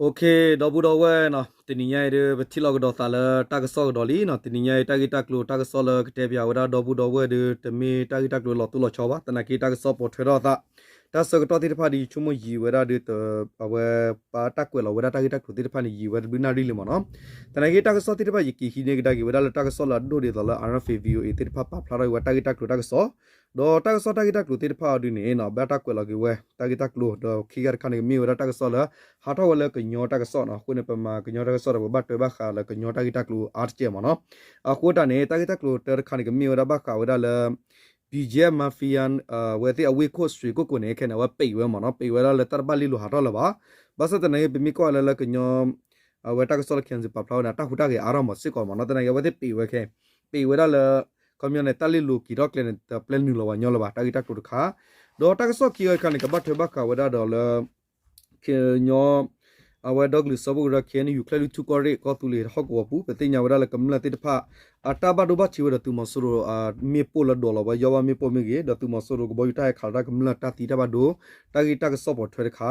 အိၣ်ခ့ ဒီပုၢ်ဒီဝဲၢ်နီၤ, တနံၤညါအံၤဒီး ပထံၣ်လိာ်ကဒီးသးလၢတၢ်ကစီၣ်ကဒီးလံနီၤ. တနံၤညါအံၤ တၢ်ဂ့ၢ်တၢ်ကျိၤတၢ်ကစီၣ်လၢကတဲပၠးဝဲဒၣ်ဒီပုၢ်ဒီဝဲၢ်ဒီး တမ့ၢ်တၢ်ဂ့ၢ်တၢ်ကျိၤလီၤတိၢ်လီၤဆီဘၣ်. သနာ်က့တၢ်ကစီၣ်ပိာ်ထွဲထီၣ်အသး တၢ်ဆၢကတီၢ်သ့ၣ်တဖၣ်ဒီး ယဆိကမိၣ်ယံာ်ဝဲဒၣ်ဒီး အဝဲပာ်တၢ်ကွဲးလီၤဝဲဒၣ်တၢ်ဂ့ၢ်တၢ်ကျိၤသ့ၣ်တဖၣ်န့ၣ် ယံာ်ဝဲတဘျုးနၣ်ရံၣ်လံမ့ၢ်နီၤ. သနာ်က့တၢ်ကစီၣ်သ့ၣ်တဖၣ် ယက့ၤဟံးန့ၢ်ကဒါက့ၤဝဲဒၣ်လၢတၢ်ကစီၣ်လၢအဒိၣ်ဒ်သိးလၢ RFA VOA သ့ၣ်တဖၣ်ပာ်ဖျါထီၣ်က့ၤဝဲတၢ်ဂ့ၢ်တၢ်ကျိၤတၢ်ကစီၣ် ဒီးတၢ်ကစီၣ်တၢ်ဂ့ၢ်တၢ်ကျိၤသ့ၣ်တဖၣ်အီၤဒုးန့ၣ်နီၤ ဘၣ်တၢ်ကွဲးလီၤက့ၤဝဲ တၢ်ဂ့ၢ်တၢ်ကျိၤ ဒီးခံခါတခါန့ၣ် ကမ့ၢ်ဝဲဒၣ်တၢ်ကစီၣ်လၢ ဟးထီၣ်ဝဲလၢကညီတၢ်ကစီၣ်နီၤ. အဃိန့ၣ် ပမၤကညီတၢ်ကစီၣ်ဒီး ပဘၣ်တဲဘၣ်ဃးလၢကညီတၢ်ဂ့ၢ်တၢ်ကျိၤအါတက့ၢ်မ့ၢ်နီၤ. အဃိတၢ်န့ၣ် တၢ်ဂ့ၢ်တၢ်ကျိၤတၢတခါန့ၣ် ကမ့ၢ်ဝဲဒၣ်ဘၣ်ဃးဝဲဒၣ်လၢ BGF mafia အဝဲသ့ၣ်အဝ့ၢ်ခိၣ် ရွှေကုက္ကို န့ၣ် ခဲန့ၣ် အဝဲပိတ်ဝဲမ့ၢ်နီၤ. ပိတ်ဝဲဒၣ်လၢတၢ်တဘၣ်လ့လိာ်ဟးထီၣ်လၢၤဘၣ်. ဘၣ်ဆၣ်သနာ်က့ ပမ့ၢ်ကွၢ်လၢလၢကညီ အဝဲတၢ်ကစီၣ်လၢ KNZ ပာ်ဖျါဝဲန့ၣ် တၢ်ဟူးတၢ်ဂဲၤအါထီၣ်မးစ့ၢ်ကီးမ့ၢ်နီၤ. သနာ်က့ အဝဲသ့ၣ်ပိတ်ဝဲခဲ ပိတ်ဝဲဒၣ်လၢ ခီပညီန့ၣ် တၢ်လ့လိာ်က့ၤထီၣ်ကျဲန့ၣ် တပျဲနုာ်လီၤပှၤကညီလၢၤဘၣ် တၢ်ဂ့ၢ်တၢ်ကျိၤတခါ. ဒီးတၢ်ကစီၣ်ခံဂၤတခါန့ၣ် ကဘၣ်ထွဲဘၣ်ဃးဝဲဒၣ်ဒီးလၢ ကညီ အဝဲဒီကလုာ်စၢဖှိၣ်ကရၢ KNU ကၠဲၣ်လွံၢ်ထူၣ်ကီၢ်ရ့ၣ် ကီၢ်သူလ့ၤဟီၣ်ကဝီၤပူၤ ပသ့ၣ်ညါဝဲဒၣ်လၢကမျၢၢ်သ့ၣ်တဖၣ် အတၢ်ဘၣ်ဒိဘၣ်ထံးဝဲဒီးသုးမီၤစိရိၤ မ့ၣ်ပိၢ်လၢဒိးလီၤဝဲ ယီၢ်ဘၣ်မ့ၣ်ပိၢ်မ့ၢ်ဂ့ၤ ဒီးသုးမီၤစိရိၤကဘီယူၤတၢ်ဟဲခးလီၤတၢ်ကမျၢၢ်တၢ်သံတၢ်ဘၣ်ဒိ တၢ်ဂ့ၢ်တၢ်ကစီၣ်ပိာ်ထွဲတခါ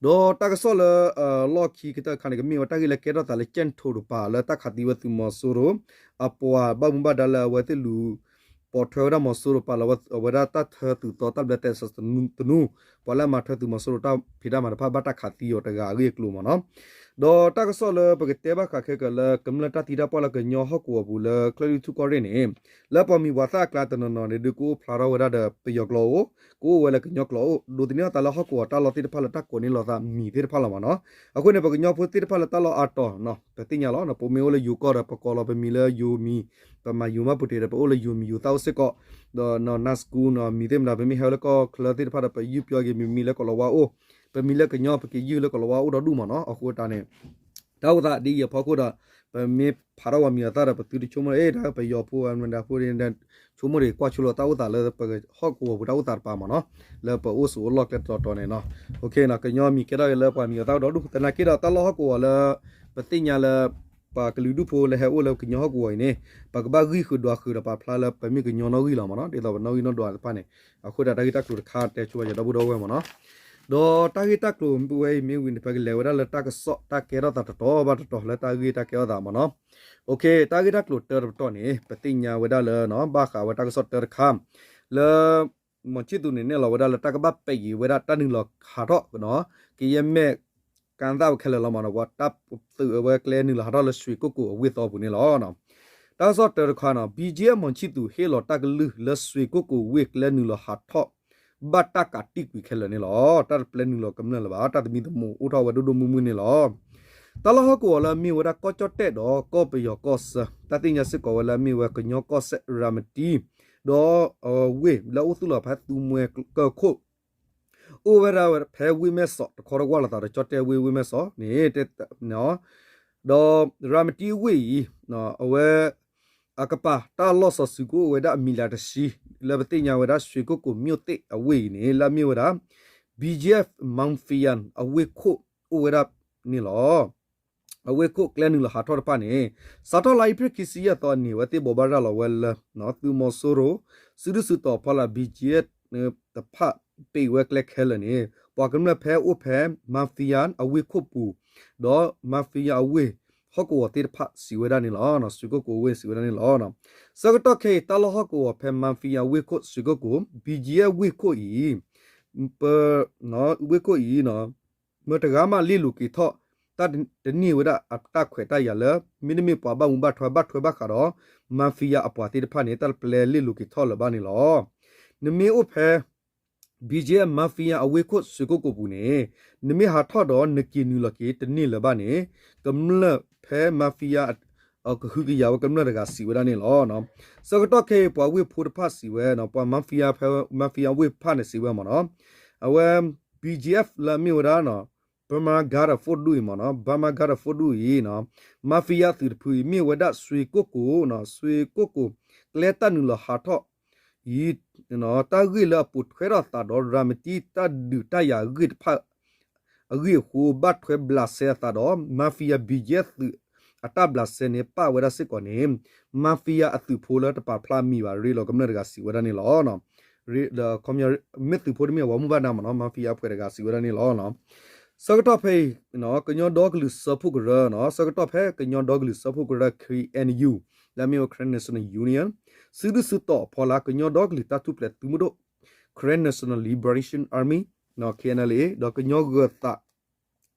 ဒီးတၢ်ကစီၣ်လၢ လီၢ်ခံကတၢၢ်တခါန့ၣ် ကမ့ၢ်ဝဲတၢ်ဂ့ၢ်လၢကဲထီၣ်သးလၢ ကၠဲၣ်ထိးတပၤ လၢတၢ်ခးသံဝဲသုးမီၤစိရိၤ အပှၤဘၣ်မူဘၣ်ဒါလၢအဝဲသ့ၣ်လူၤ ပိာ်ထွဲဝဲဒၣ်မီၤစိရိၤပာ်လီၤဝဲဒၣ်တၢ်ထၢသုးသီတၢ်ဘျၢသဲစးတနူ ပှၤလၢအမၤထွဲသုးမီၤစိရိၤတၢ်ဖံးတၢ်မၤတဖၣ် ဘၣ်တၢ်ခးသံအီၤတဂၤအဂ့ၢ်အကျိၤမ့ၢ်နီၤ. ဒီးတၢ်ကစီၣ်လၢပကတဲဘၣ်ဃးခဲကၢၤလၢကမျၢၢ်တၢ်သံတၢ်ပှၢ်လၢကညီဟီၣ်ကဝီၤပူၤလၢကၠဲၣ်လွံၢ်ထူၣ်ကီၢ်ရ့ၣ်န့ၣ် လၢပှၤမံၤပှၤသၣ်အကျါတနီၤနီၤန့ၣ် ဒုးကအိၣ်ဖျါထီၣ်ဝဲဒၣ်ဒီးပယီၤကျိာ်အိၣ် ကအိၣ်ဝဲလၢကညီကျိာ်အိၣ် ဒိးသန့ၤအသးလၢဟီၣ်ကဝီၤတၢ်လီၢ်သ့ၣ်တဖၣ်လၢတၢ်ကိးန့ၢ်လိာ်သးမံၤသ့ၣ်တဖၣ်လီၤမ့ၢ်နီၤ. အဃိန့ၣ် ပကညီဖိသ့ၣ်တဖၣ်လၢတၢ်လီၢ်အါတီၤ ပသ့ၣ်ညါလီၤ ပမ့ၢ်အိၣ်လၢယိၤကီၢ်ဒီး ပကိးလီၤပမံၤလၢယိၤမံၤ ပမၤယိၤမးပူၤတ့ၢ်ဒီး ပအိၣ်လၢယိၤမံၤယိၤသၣ်အိၣ်စ့ၢ်ကီး ဒီးနီၢ်စကူနီၢ်မံၤသ့ၣ်မတၤ ပမ့ၢ်ဟဲလၢကီၢ်ချၢသ့ၣ်တဖၣ်ဒီး ပယူးပျီက့ၤမံၤမံၤလၢကိးလီၤဝါအိၣ် ပမံၤလၢကညီ ပကယူးလၢကိးလီၤဝါအိၣ်ဒီဒူၣ်မ့ၢ်နီၤ. အဃိတၢ်န့ၣ် တၢ်အိၣ်သးဒ်အံၤအဖီခိၣ်ဒီး ပမ့ၢ်ဖးထီၣ်ပှၤမံၤအသၣ်ဒီး ပသုတဆိကမိၣ် အဲ တၢ်ပယီၤဖိ မတၤဖိ ဆိကမိၣ်ဒံး ကွၢ်ဆိလီၤတၢ်အိၣ်သးလၢပဟီၣ်ကဝီၤပူၤတၢ်အိၣ်သးတပၤမ့ၢ်နီၤ လၢပအိၣ်ဆိးအိၣ်လီၢ်ကျဲတတီၤတီၤန့ၣ်နီၤ. ကညီမံၤကဲထီၣ်က့ၤလၢပှၤမံၤအသၣ်အိၣ်ဒီဒူၣ် သနာ်က့ဒီးတၢ်လီၢ်ဟီၣ်ကဝီၤလၢ ပသ့ၣ်ညါလၢ ပှၤကလုာ်ဒူၣ်ဖိလၢဟဲအိၣ်လၢကညီဟီၣ်ကဝီၤအံၤန့ၣ် ပကဘၣ်ဂံၢ်ဃုာ်ဒွးဃုာ်ဒီးပာ်ဖျါလၢပမ့ၢ်ကညီနီၣ်ဂံၢ်လီၤမ့ၢ်နီၤ ဒ်သိးပနီၣ်ဂံၢ်နီၣ်ဒွးတဖၣ်န့ၣ် အဃိဒၣ်တၢ်ဂ့ၢ်တၢ်ကျိၤတခါတဲဆိဘၣ်ယဒီပုၢ်ဒီဝဲၢ်မ့ၢ်နီၤ. ဒီးတၢ်ဂ့ၢ်တၢ်ကျိၤဝဲအံၤမ့ၢ်ဝံၤန့ၣ် ပကလဲၤဝဲဒၣ်လၢတၢ်ကစီၣ်တၢ်ကဲထီၣ်သးတတီၤဘၣ်တတီၤလၢတၢ်ဂ့ၢ်တၢ်ကဲထီၣ်သးမ့ၢ်နီၤ. တၢ်ဂ့ၢ်တၢ်ကျိၤတၢတပတီၢ်န့ၣ် ပသ့ၣ်ညါဝဲဒၣ်လၢ ဘၣ်ဃးဝဲတၢ်ကစီၣ်တၢတခါ လၢ မီၤဆံၣ်သူးန့ၣ် နဲၣ်လီၤဝဲဒၣ်လၢတၢ်ကဘၣ်ပဲာ်က့ၤဝဲဒၣ်တၢ်နုာ်လီၤဟးထီၣ် ကယဲၢ်မဲာ်ကါသၣ်ဝဲခဲလၢာ်လီၤမ့ၢ်နီၤ ပှၤတၢ်သုးအဝဲကျဲနုာ်လီၤဟးထီၣ်လၢ ရွှေကုက္ကို အဝ့ၢ်သီပူၤန့ၣ်လီၤ. တၢ်ကစီၣ်တၢတခါနီၤ BGF မီၤဆံၣ်သူးဟ့ၣ်လီၤတၢ်ကလုၢ်လၢ ရွှေကုက္ကို ဝ့ၢ်ကျဲနုာ်လီၤဟးထီၣ် ဘၣ်တၢ်ကးတံာ်ကွံာ်ခဲလၢာ်န့ၣ်လီၤ. တၢ်တပျဲနုာ်လီၤကမျၢၢ်လၢၤဘၣ် တၢ်သမံသမိးအိၣ်ထီၣ်ဝဲဒိၣ်ဒိၣ်မုၢ်မုၢ်န့ၣ်လီၤ. တၢ်လီၢ်ဟီၣ်ကဝီၤလၢအမ့ၢ်ဝဲဒၣ်ကီၢ်ကၠီၣ်တဲၣ်ဒီးကီၢ်ပယီၤကီၢ်ဆၢ တၢ်သ့ၣ်ညါစ့ၢ်ကီးဝဲလၢအမ့ၢ်ဝဲကညီကီၢ်စဲၣ် ရၤမတံ ဒီး ဝ့ၢ်လၢအိၣ်သူၣ်လီၤဖဲသူမှဲကၢၢ်ခိၣ် အိၣ်ဝဲဒၣ်ဖဲဝ့ၢ်မဲၢ်စီး တခီတကွၢ်လိာ်သးဒီးကၠီၣ်တဲၣ်ဝ့ၢ် ဝ့ၢ်မဲၢ်စီးန့ၣ် ဒီးရၤမတံဝ့ၢ်အံၤ အဝဲ အကပၤတၢ်လီၢ်စီၤစုၤကအိၣ်ဝဲဒၣ်အမံၤလၢတဆံ လၢပသ့ၣ်ညါဝဲဒၣ် ရွှေကုက္ကို မြို့သစ် အဝ့ၢ်အံၤန့ၣ် လၢအမ့ၢ်ဝဲဒၣ် BGF mafia အဝ့ၢ်ခိၣ်အိၣ်ဝဲဒၣ်န့ၣ်လီၤ. အဝ့ၢ်ခိၣ်ကျဲနုာ်လီၤဟးထီၣ်တဖၣ်န့ၣ် စးထီၣ်လါအ့ဖြ့ၣ်ခံဆံယဲၢ်သီအနံၤ အဝဲသ့ၣ်ဘိးဘၣ်ရၤလီၤဝဲလၢ သုးမီၤစိရိၤ စုဒုၣ်စုတီၤဖီလာ် BGF တဖၣ် ပံးဝဲကျဲခဲလၢာ်န့ၣ် ပှၤကမျၢၢ်ဖဲအိၣ်ဖဲ mafia အဝ့ၢ်ခိၣ်ပူၤ ဒီး mafia အဝ့ၢ်ဟီၣ်ကဝီၤသ့ၣ်တဖၣ်စံးဝဲဒၣ်န့ၣ်လီၤ. ရွှေကုက္ကို ဝ့ၢ်စံးဝဲဒၣ်န့ၣ်လီၤ. ဆၢကတီၢ်ခဲအံၤ တၢ်လီၢ်ဟီၣ်ကဝီၤဖဲ mafia ဝ့ၢ်ခိၣ် ရွှေကုက္ကို BGF ဝ့ၢ်ခိၣ်အံၤ ပ ဝ့ၢ်ခိၣ်အံၤ မတၤတဂၤမးလ့လိာ်က့ၤထီၣ် တၢ်တန့ၢ်ဝဲဒၣ်အတၢ်ခွဲးတၢ်ယာ်လၢ မ့တမ့ၢ်ပှၤဘၣ်မူဘၣ်ထွဲဘၣ်ထွဲဘၣ်ဃးဒီး mafia အပှၤသ့ၣ်တဖၣ်န့ၣ် တၢ်တပျဲလ့လိာ်က့ၤထီၣ်လၢၤဘၣ်န့ၣ်လီၤ. နမ့ၢ်အိၣ်ဖဲ BGF mafia အဝ့ၢ်ခိၣ် ရွှေကုက္ကို ပူၤန့ၣ် နမ့ၢ်ဟးထီၣ်ဒီးနက့ၤနုာ်လီၤက့ၤတန့ၢ်လၢၤဘၣ်န့ၣ် ကမျၢၢ်ဖဲ mafia ကဟုကယာ်ဝဲကမျၢၢ်တဂၤစံးဝဲဒၣ်န့ၣ်လီၤ. ဆၢကတီၢ်ခဲအံၤ ပှၤဝ့ၢ်ဖိတဖၣ်စံးဝဲ ပှၤ mafia ဖဲ mafia ဝ့ၢ်ဖၣ်န့ၣ်စံးဝဲမ့ၢ်နီၤ အဝဲ BGF လၢအမ့ၢ်ဝဲဒၣ် Burma Garden Force ဒူၣ်အံၤမ့ၢ်နီၤ Burma Garden Force ဒူၣ်အံၤ mafia သုးတဖုအံၤ မ့ၢ်ဝဲဒၣ် ရွှေကုက္ကို ရွှေကုက္ကို ကျဲတၢ်နုာ်လီၤဟးထီၣ်အံၤ တၢ်ဂ့ၢ်လၢအပိာ်ထွဲထီၣ်သးဒီး ရၤမတံတၢ်ဒုးတၢ်ယၤအဂ့ၢ်တဖၣ် အဂ့ၢ်အဃိ ဘၣ်ထွဲဘျးစဲအသးဒီး mafia BGF သုးအတၢ်ဘျးစဲန့ၣ် ပာ်ဝဲဒၣ်စ့ၢ်ကီးန့ၣ် mafia အသုးဖိလၢတပာ်ဖျါမံၤဘၣ် ရ့လီၤကမျၢၢ်တဂၤစံးဝဲဒၣ်န့ၣ်လီၤ. မ့ၢ်သုးဖိတမ့ၢ်အဝဲမူဘၣ်ဒါမ့ၢ်နီၤ mafia အပှဲၤတဂၤစံးဝဲဒၣ်န့ၣ်လီၤ. ဆၢကတီၢ်ဖဲအံၤ ကညီဒီကလုာ်စၢဖှိၣ်ကရၢ, ဆၢကတီၢ်ဖဲကညီဒီကလုာ်စၢဖှိၣ်ကရၢ K N U လၢအမ့ၢ်ဝဲ Karen National Union စုဒုၣ်စုတီၤအဖီလာ်ကညီဒီကလုာ်တၢ်ထူၣ်ဖျဲးသုးမုၢ်ဒိၣ် Karen National Liberation Army, K N L A ဒီးကညီဂၢၤသ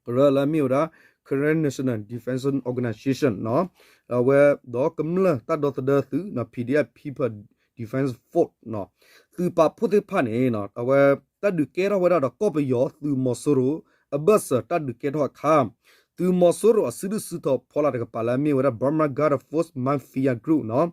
းကရၢလၢအမ့ၢ်ဝဲဒၣ် Karen National Defense Organization အဝဲဒီးကမျၢၢ်တၢ်ဒီသဒၢသုး P D F People Defense Force သုးပာ်ဖှိၣ်သ့ၣ်တဖၣ်န့ၣ် အဝဲတၢ်ဒုးကဲထီၣ်ဝဲဒၣ်ဒီးကီၢ်ပယီၤသုးမီၤစိရိၤ အဘၢၣ်စၢၤတၢ်ဒုးကဲထီၣ်အခါ သုးမီၤစိရိၤအစုဒုၣ်စုတီၤဖီလာ်တကပၤလၢအမ့ၢ်ဝဲဒၣ် Burma Guard Force Mafia Group ဒီး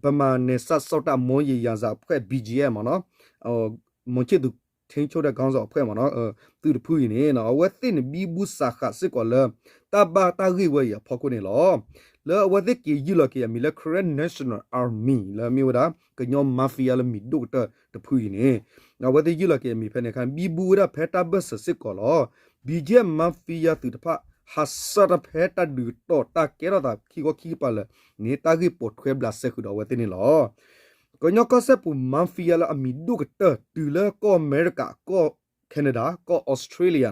ဗမာနယ်စပ်စောင့်တပ် မွန်ရေရာဇဝင်အဖွဲ့ B G F မ့ၢ်နီၤ မွန်ချစ်သူထိန်းချုပ်တဲ့ခေါင်းဆောင်အဖွဲ့မ့ၢ်နီၤ သုးတဖုအံၤန့ၣ် အဝဲသ့ၣ်န့ၣ် ဘံဘူစးဃာ်စ့ၢ်ကီးလၢ တၢ်ဘၣ်တၢ်ဂ့ၢ်ဝဲအံၤအဖီခိၣ်န့ၣ်လီၤ. လၢအဝဲသ့ၣ်က့ၤယုၢ်လီၤက့ၤအမံၤလၢ Karen National Army လၢအမ့ၢ်ဝဲဒၣ် ကညီ mafia လၢမံၤဒိၣ်ကတၢၢ်တဖုအံၤန့ၣ် အဝဲသ့ၣ်ယုၢ်လီၤက့ၤအမံၤဖဲန့ၣ်အခါ ဘံဘူဝဲဒၣ်ဖဲတၢ်ဘၢၣ်စၢၤစ့ၢ်ကီးလီၤ. B G F mafia သုးတဖၣ် ဟးဆှၢတၢ်ဖဲတၢ်ဒုးတီၢ်တၢ်ကဲထီၣ်သးခံခီခံကပၤလၢာ်န့ၣ် တၢ်ဂ့ၢ်ပိာ်ထွဲဘျးစဲဃုာ်ဒီးအဝဲသ့ၣ်န့ၣ်လီၤ. ကညီကီၢ်စဲၣ်ပူၤ mafia လၢအမံၤဒိၣ်ကတၢၢ် တုၤလၢကီၢ်အမဲရကၤ ကီၢ် Canada ကီၢ် Australia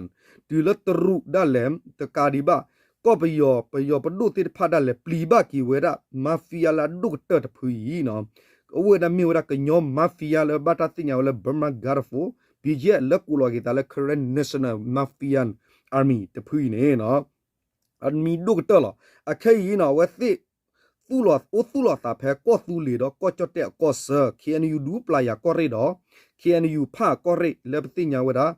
တုၤလၢတရူးဒၣ်လဲာ် တကးဒံးဘၣ် ကီၢ်ပယီၤ ပယီၤပဒိၣ်သ့ၣ်တဖၣ်ဒၣ်လဲာ် ပျံၤဘၣ်က့ၤဝဲဒၣ် mafia လၢအဒိၣ်ကတၢၢ်တဖုအံၤ အိၣ်ဝဲဒၣ်မ့ၢ်ဝဲဒၣ်ကညီ mafia လၢဘၣ်တၢ်သ့ၣ်ညါဝဲလၢ Burma Guard Force, B G F လၢကိးလီၤက့ၤသးလၢ Karen National Mafia Army တဖုအံၤန့ၣ် အမံၤဒိၣ်ကတၢၢ်လီၤ. အခဲအံၤနီၤ အဝဲသ့ၣ် အိၣ်သူၣ်လီၤသးဖဲကီၢ်သူလ့ၤဒီးကီၢ်ကၠီၣ်တဲၣ်အကီၢ်ဆၢ K N U ဒူပျၢ်ယၤကီၢ်ရ့ၣ်ဒီး K N U ဖၣ်ကီၢ်ရ့ၣ်လၢပသ့ၣ်ညါဝဲဒၣ်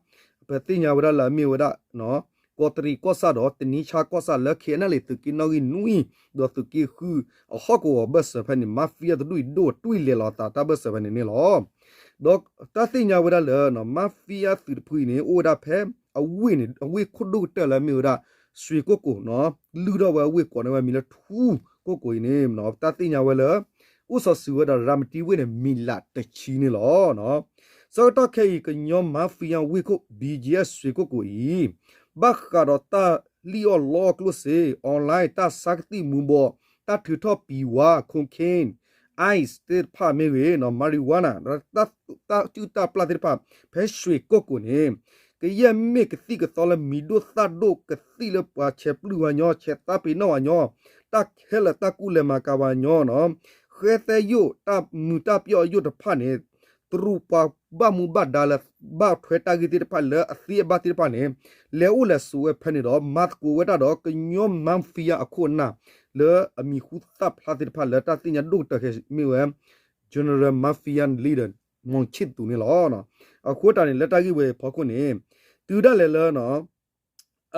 ပသ့ၣ်ညါဝဲဒၣ်လၢအမ့ၢ်ဝဲဒၣ် ကီးတရံးကီၢ်ဆၣ်ဒီး တနံဆါကီၢ်ဆၣ်လၢ K N L A သုးက့နီၣ်ဂံၢ်နွံ ဒီးသုးက့ဃု အဟီၣ်ကဝီၤဘၢၣ်စၢၤဖဲန့ၣ် mafia တဒူၣ်အံၤဒိၣ်တွံၢ်လဲၤလီၤသးတၢ်ဘၢၣ်စၢၤဖဲန့ၣ်န့ၣ်လီၤ. ဒီးတၢ်သ့ၣ်ညါဝဲဒၣ်လၢ mafia သုးတဖုအံၤန့ၣ် အိၣ်ဝဲဒၣ်ဖဲအဝ့ၢ်န့ၣ် အဝ့ၢ်ခိၣ်ဒိၣ်ကတၢၢ်လၢအမ့ၢ်ဝဲဒၣ် ရွှေကုက္ကို နီၤ လုၢ်ထီၣ်ဝဲအဝ့ၢ်ကိးန့ၢ်ဝဲမံၤလၢထူကုက္ကိုအံၤန့ၣ် တၢ်သ့ၣ်ညါဝဲလၢ အိၣ်စီၤစုၤဝဲဒီးရၤမတံဝ့ၢ်န့ၣ် မံၤလးတဆံန့ၣ်လီၤ. ဆၢကတီၢ်ခဲအံၤ ကညီ mafia ဝ့ၢ်ခိၣ် B G F ရွှေကုက္ကိုအံၤ ဘၣ်ဃးဒီးတၢ်လံၣ်အီၣ်လီအီၣ်ကျိၣ်စ့ online တၢ်ဆါကသံၣ်မူၤဘှီး တၢ်ထုးထီၣ်ပံၤဝါ cocaine, ice သ့ၣ်တဖၣ်မ့ၢ်ဂ့ၤ marijuana ဒီးတၢ်စုၣ်တၢ်ပျၢ်သ့ၣ်တဖၣ် ဖဲရွှေကုက္ကိုန့ၣ် ကယဲၢ်မ့ၢ်ကသံၣ်ကသီလၢမံၤဒိၣ်သၣ်ဒိၣ် ကသံၣ်လၢပှၤဆဲးပျုၢ်ဝဲညီ ဆဲးသးပ့ၤနီၣ်ဝဲညီ တၢ်ခဲလၢာ်တၢ်ကူၣ်လဲၤမၤကၤဝဲညီနီၤ ဃဲသဲယိာ် တၢ်မုာ်တၢ်ပျီၣ်ယိာ်တဖၣ်န့ၣ် တရူးပှၤဘၣ်မူဘၣ်ဒါလၢ ဘၣ်ထွဲတၢ်ဂ့ၢ်သ့ၣ်တဖၣ်လၢအသ့အဘၣ်သ့ၣ်တဖၣ်န့ၣ် လဲၤအိၣ်လဲၤဆိးဝဲဖဲန့ၣ်ဒီး မၤသကိးဝဲဒၣ်ဒီးကညီ mafia အခိၣ်အနၢ် လၢအမံၤဟူသၣ်ဖျါသ့ၣ်တဖၣ်လၢတၢ်သ့ၣ်ညါဒိၣ်ကတၢၢ်ခဲအံၤမ့ၢ်ဝဲ General Mafia Leader မီၣ်ဆ့ၣ်သူန့ၣ်လီၤ. အဃိတၢ်န့ၣ် လၢတၢ်ဂ့ၢ်ဝဲအဖီခိၣ်န့ၣ် တုၤဒၣ်လဲာ်လၢ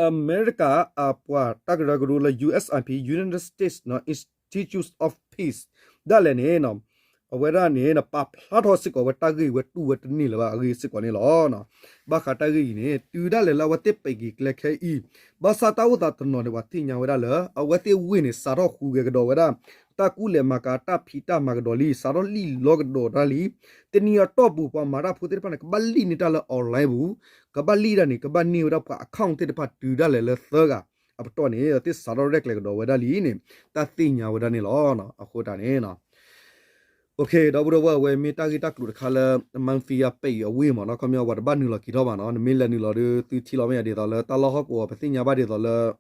အမဲရကၤအပှၤတၢ်ကရၢကရိလၢ U S I P, United States Institute of Peace ဒၣ်လဲာ်န့ၣ် အဝဲဒၣ်န့ၣ် ပာ်ဖျါထီၣ်စ့ၢ်ကီးဝဲတၢ်ဂ့ၢ်ဝဲတူၢ်ဝဲတန့ၢ်လၢၤဘၣ်အဂ့ၢ်စ့ၢ်ကီးန့ၣ်လီၤ. ဘၣ်ဃးတၢ်ဂ့ၢ်အံၤန့ၣ် တုၤဒၣ်လဲာ်လၢအဝဲသ့ၣ်ပဲာ်က့ၤကျဲခဲအံၤ ဘၣ်ဆၣ်တၢ်အိၣ်သးတနီၤန့ၣ် ပှၤသ့ၣ်ညါဝဲဒၣ်လၢ အဝဲသ့ၣ်ဝ့ၢ်န့ၣ် စးထီၣ်ဟူးဂဲၤကဒီးဝဲဒၣ် တၢ်ကူၣ်လဲၤမၤကၤတၢ်ဖံးတၢ်မၤကဒီးလံ စးထီၣ်လံၣ်လီၤကဒီးတၢ်လံ. တနံၤအတီၢ်ပူၤ ပှၤမၤတၢ်ဖိသ့ၣ်တဖၣ်န့ၣ် ကဘၣ်လံၣ်န့ၢ်တၢ်လၢ online ပူၤ ကဘၣ်လံၣ်ဒၣ်န့ၣ် ကဘၣ်န့ၢ်ဝဲဒၣ်ပှၤ account သ့ၣ်တဖၣ်တုၤဒၣ်လဲာ်လၢသၢဂၤအပတီၢ်န့ၣ် သ့ၣ်စးထီၣ်ရဲၣ်ကျဲၤကဒီးဝဲဒၣ်လံန့ၣ် တၢ်သ့ၣ်ညါဝဲဒၣ်န့ၣ်လီၤ. အဃိတၢ်န့ၣ် ဒီပုၢ်ဒီဝဲၢ် အဝဲမ့ၢ်တၢ်ဂ့ၢ်တၢ်ကျိၤတခါလၢ mafia ပဲာ်အံၤအဝ့ၢ်မ့ၢ်နီၤ ခီပညီပှၤတဘၣ်နုာ်လီၤက့ၤထီၣ်ဘၣ်နီၤ နမ့ၢ်လဲၤနုာ်လီၤဒီး သုထံၣ်လီၤမ့ၢ်ယၤဒ်သိးလၢတၢ်လီၢ်ဟီၣ်ကဝီၤ ပသ့ၣ်ညါဘၣ်ဒ်သိးလၢ